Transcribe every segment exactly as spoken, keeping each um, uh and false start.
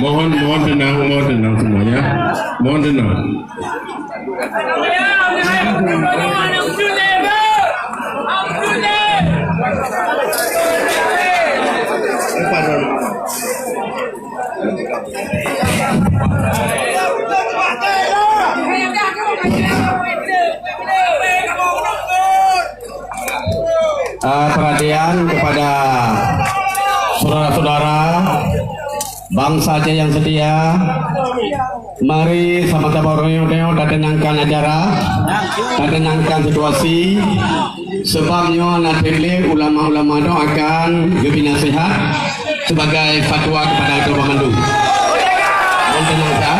Mohon, mohon tenang, mohon tenang semuanya. Mohon tenang. Ah, perhatian kepada saudara-saudara bangsa Aceh yang setia. Mari sama-sama royong-royong tatenangkan acara, tatenangkan situasi. Sebab nyoe na treb lé ulama-ulama nyoe akan geubri naseuhat sebagai fatwa kepada droe banmandum. Mohon tenang, ya.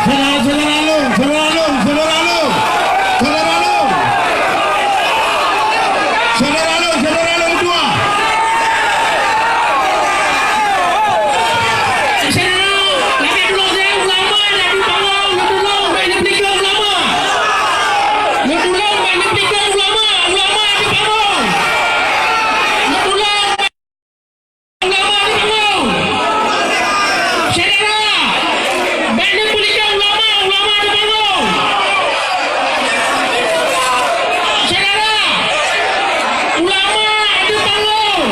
Saudara-saudara lôn, saudara lôn, saudara lôn, saudara lôn. Saudara lôn, saudara lôn dua. Syedara, lagèe dulu saya ulama nyang di panggung, neutulông bèk neupeulikot ulama. Neutulông bèk neupeulikot ulama, ulama di panggung. Neutulông bèk ulama di panggung. Syedara, bèk neupeulikot ulama, ulama di panggung. Syedara, ulama di panggung.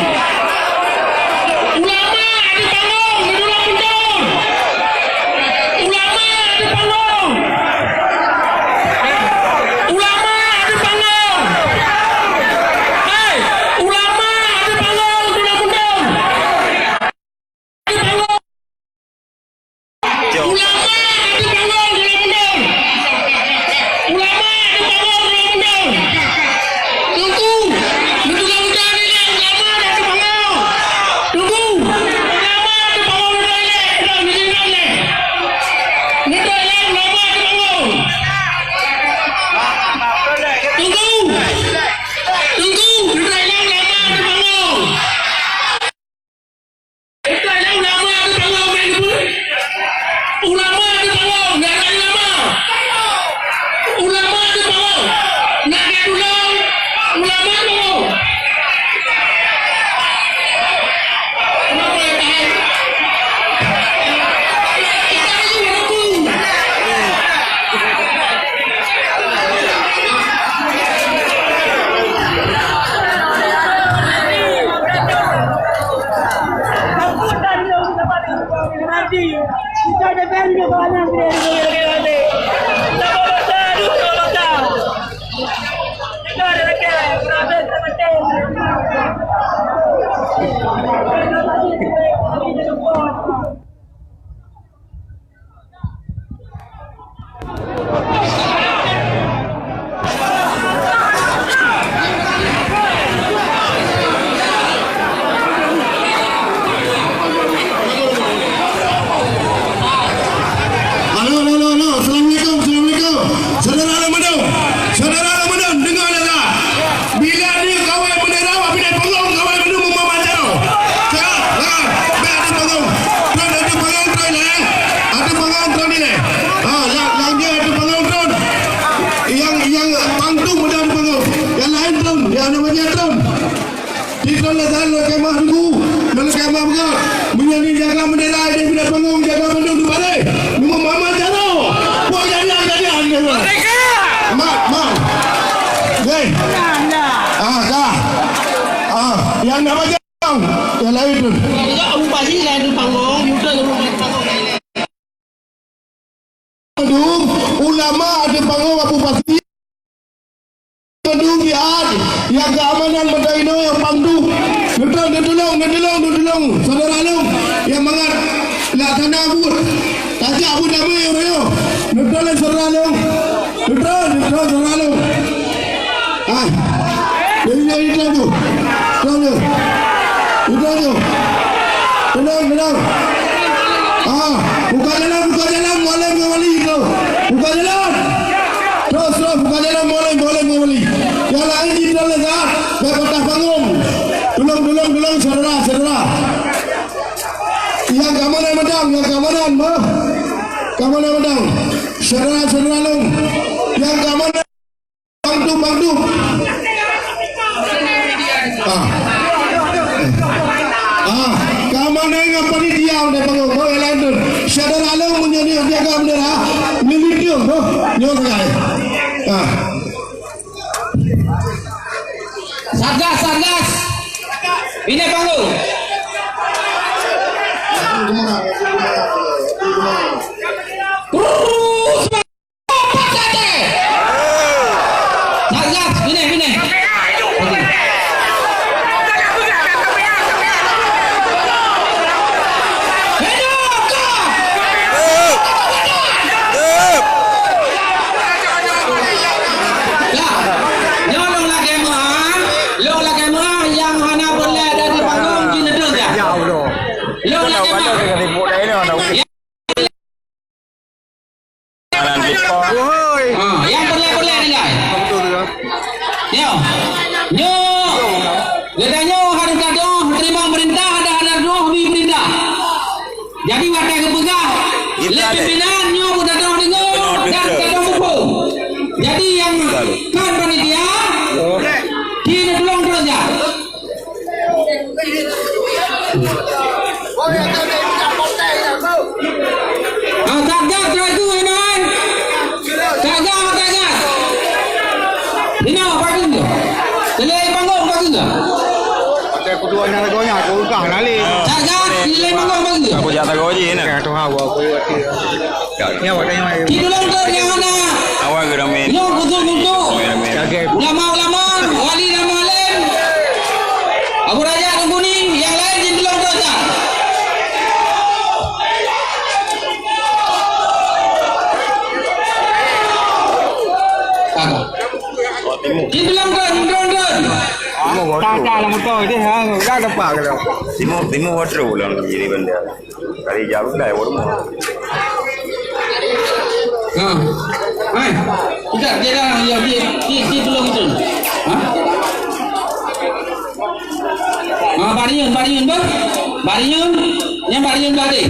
Ulama di panggung, neutulông mundur. Ulama di panggung. Ulama di panggung. Hei, ulama di panggung, neutulông mundur. Di panggung. Ulama di panggung, neutulông mundur. Ulama di panggung, neutulông mundur. Teungku, neutulông mundur ilèe, ulama di panggung. Teungku, ulama di panggung, neutulông ilèe, neutulông ilèe. Neutulông ilèe ulama di panggung. Teungku, teungku, neutulông ilèe ulama di panggung. Ulama di panggung, ulama di panggung, ulama. Ulama di panggung, ulama di panggung. Halo, halo, halo. Assalamualaikum, assalamualaikum. Saudara lôn mandum, saudara lôn mandum, deungoe lé lah. Bila di kawai bendera, bila panggung kawai mandum meumamah jaroe. Cak, ha, bèk ateueh panggung. Tron ateueh panggung, tron ilèe. Ateueh panggung, tron ilèe. Ha, lam, lam jeuet ateueh panggung, tron. Nyang, nyang pang tu meudong panggung. Nyang laén tron, nyang na bajèe tron. Di tron lé sajan lôn kheun teungku, lôn kheun beugöt. Meunyoe neujaga bendera, di bidang panggung, jaga bandum di balè. Meumamah jaroe. Buat jadi, jadi, jadi. Merdeka! Mak, mak. Weh. Ah, dah. Ah, nyang na bajèe. Nyang laén tu. Enggak, Abu Fazli lah di panggung, udah lu di panggung. Aduh, ulama di panggung Abu Fazli. Aduh, biar yang keamanan benda inoe nyang pang tu. Neutron, neutulông, neutulông, neutulông. Saudara lôn, nyang mangat laksana buet. Tajak buet damai, royo. Neutron, saudara lôn. Neutron, neutron, saudara lôn. Ah. Jadi, jadi, tron tu. Tron tu. Tron tu. Tenang, tenang. Ah, buka jalan, buka jalan, Mualem ngon Wali tu. Buka jalan. Terus, terus, buka jalan, Mualem, Mualem ngon Wali. Kalau ini terlengah, bak patah panggung. Tulông, tulông, tulông, syedara, syedara. Nyang keamanan madang, nyang keamanan, mah. Keamanan madang. Syedara, syedara lôn. Nyang keamanan, bantu, bantu. Ah. Ah, keamanan ngon panitia udah panggung. Oh, yang lain tu. Syedara lôn meunyoe dia jaga bendera, nyelintung, oh, nyoe sagai. Ah. Satgas, Satgas. Pindah panggung. Terus. Satgas, pindah, pindah. Hidup! Hidup! Ya, nyoe lôn lakèe meu'ah, lôn lakèe meu'ah nyang hana peureulèe dari panggung jih neudeuh ya. Ya Allah. Lôn lakèe meu'ah. Dengan ibu dah ini, anak. Ya. Woi. Ha, nyang peureulèe-peureulèe tinggai. Betul tu. Nyoe. Nyoe. Geutanyoe harôh tadoh teurimong peurintah dan harôh tadoh bri peurintah. Jadi watèe geupeugah lé pimpinan nyoe beutadoh deungoe dan beutadoh muphom. Jadi nyang kon panitia di neutulông keureuja. Ah, Satgas tu, Satgas, Satgas. Inoe, bagus tu. Teulhèe panggung, bagus tu. Pakai kudu hanya lagu nya, aku ubah kali. Satgas, teulhèe panggung, bagus tu. Aku jatuh gaji ni. Kat Tuhan, aku, aku, aku. Di tulông keureuja nyang hana. Awak geuramin. Nyoe khusus untuk ulama-ulama, wali dan mualem, Abu Raja Teungku Ni, nyang laén di tulông keureuja. Di tulông keureuja, di tulông keureuja. Timu, timu, water ulang jadi benda. Kali jauh dah, baru mau. Ha. Hai. Kita kira ya di di di belum tu. Ha? Ha, Bariun, Bariun, bah. Bariun, nyang Bariun tadi.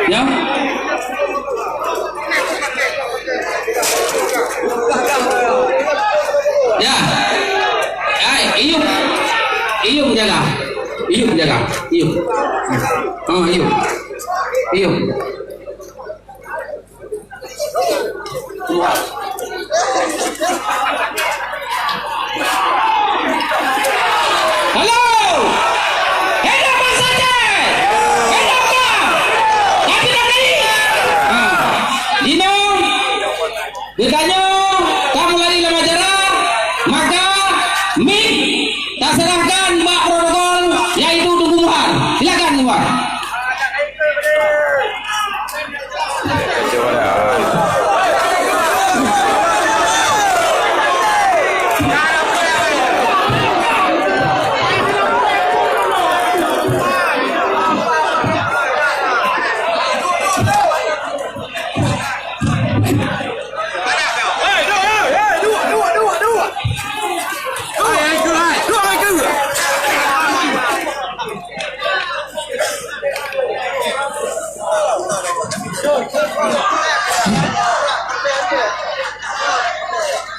Ya. Ya. Hai, Iyup. Iyup jaga. Iyup jaga. Iyup. Oh, Iyup. Iyup. Halo! Hidup bangsa Aceh! Hidup ka! Tapi dah beri! Ha. Dino, geutanyoe ka meulari lam acara, maka mik taserahkan bak protokol, yaitu Teungku Muhar. Silakan, Teungku Muhar.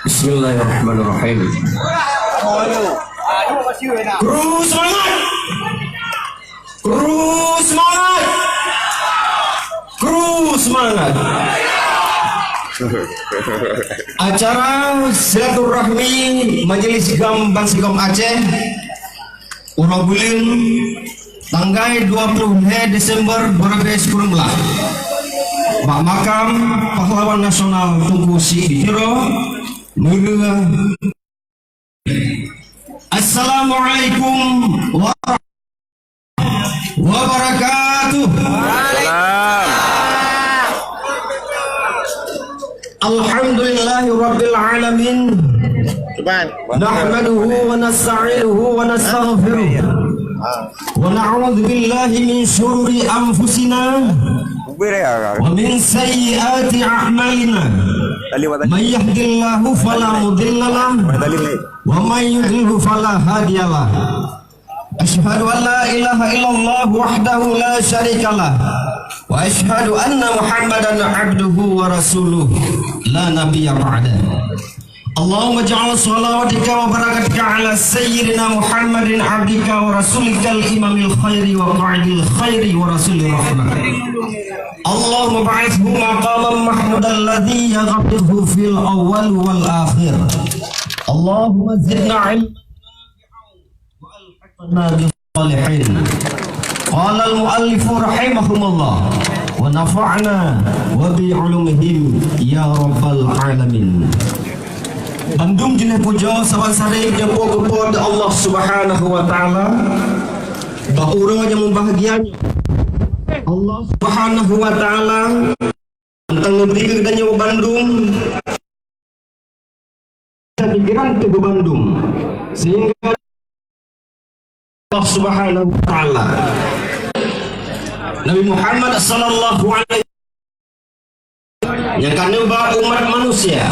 Bismillahirrahmanirrahim. Kru semangat! Kru semangat! Kru semangat! Acara silaturahmi Majelis GAM Bansigom Aceh uroe buleuen tanggai dua puluh lhèe Desember dua ribèe sikureueng blah, bak makam pahlawan nasional Teungku Chik di Tiro, Meureuh. Assalamualaikum warahmatullahi wabarakatuh. Salam. Alhamdulillahirabbil alamin. Cuman. Nahmaduhu wa nasta'inuhu wa nastaghfiruh. Wa na'udzu billahi min syururi anfusina ومن سيئات أعمالنا. من يهد الله فلا مضل له ومن يضلل فلا هادي له. أشهد أن لا إله إلا الله وحده لا شريك له وأشهد أن محمدا عبده ورسوله لا نبي بعده. اللهم اجعل صلواتك وبركاتك على سيدنا محمد عبدك ورسولك الإمام الخير وقائد الخير ورسول الرحمة. اللهم ابعثه مقاما محمودا الذي يغبطه في الأول والآخر. اللهم زدنا علما وألحقنا بالصالحين. قال المؤلف رحمهم الله ونفعنا وبعلومهم يا رب العالمين. Bandum jeunah puja saban sare geujampo keu Po teu Allah Subhanahu wa Taala. Bak uroe nyang mubahgia nyoe, Allah Subhanahu wa Taala teuntang neubri keu geutanyoe bandum pikiran keu bandum, sehingga Allah Subhanahu wa Taala, Nabi Muhammad sallallahu alaihi, nyang ka neuba umat manusia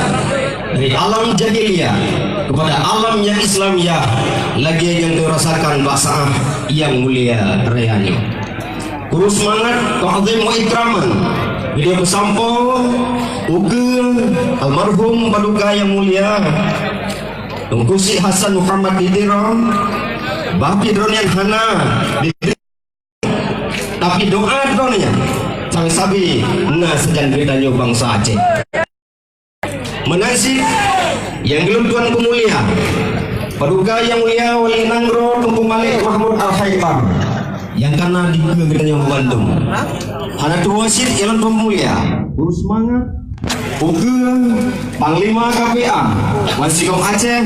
dari alam jahiliyah kepada alam nyang Islamiyah, lagée nyang geurasakan bak saát nyang mulia raya nyoe. Keu seumangat ta'zim wa ikraman, geupeusampoe ukeue almarhum Paduka nyang mulia Teungku Syik Hasan Muhammad di Tiro, bah pih droeneuh hana di, tapi doa droeneuh sabe-sabe na sajan geutanyoe bansa Aceh. Meunan cit nyang ulôn tuan peumulia, Paduka Nyang Mulia Wali Nanggroe Teungku Malik Mahmud Al-Khaibang, nyang ka na dikeue geutanyoe bandum. Hana tuwoe cit ulôn tuan peumulia, guru seumangat, ukeue Panglima K P A bansigom Aceh,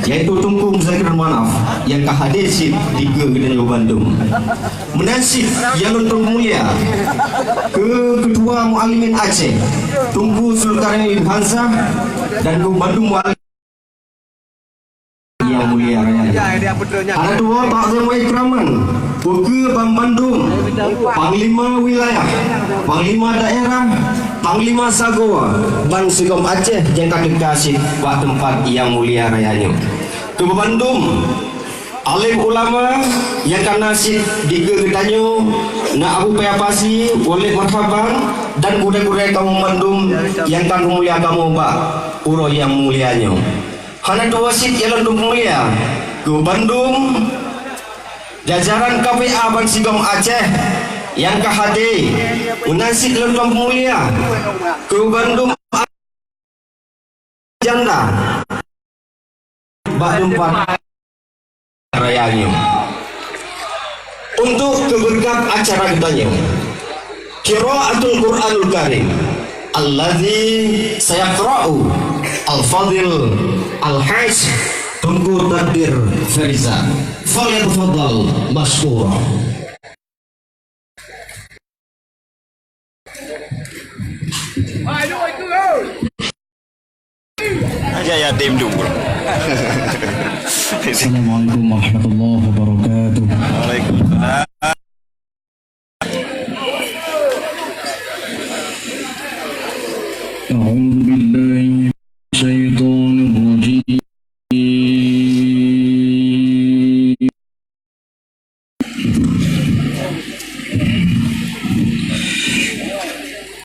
yaitu Teungku Muzakir Manaf, nyang ka hadé cit dikeue geutanyoe bandum. Meunan cit nyang ulôn tuan peumulia, keu Keutua Mualimin Aceh, Teungku Zulkarnain Hamzah, dan keu bandum mualimin nyang mulia raya. Hana tuwoe ta'zim wa ikraman, ukeue banbandum, Panglima Wilayah, Panglima Daerah, Panglima Sagoe, bansigom Aceh nyang ka teuka cit bak teumpat nyang mulia raya nyoe. Keu bandum alim ulama nyang ka na cit dikeue geutanyoe, na Abu Paya Pasi, Walid Marhaban, dan gurée-gurée kamoe bandum nyang ka neumulia kamoe bak uroe nyang mulia nyoe. Hana tuwoe cit ulôn tuan peumulia, keu bandum jajaran K P A bansigom Aceh nyang ka hadé, meunan cit ulôn tuan peumulia, keu bandum janda bak teumpat raya nyoe. Untuk keubeureukat acara geutanyoe, Qiraatul Quranul Karim, allazi sayaqra'u Al-Fadil Al-Hajj Teungku Takdir Feriza. Falyatafaddal masykurah. Aja yatim dulu. Assalamualaikum warahmatullahi wabarakatuh. Waalaikumsalam. أعوذ بالله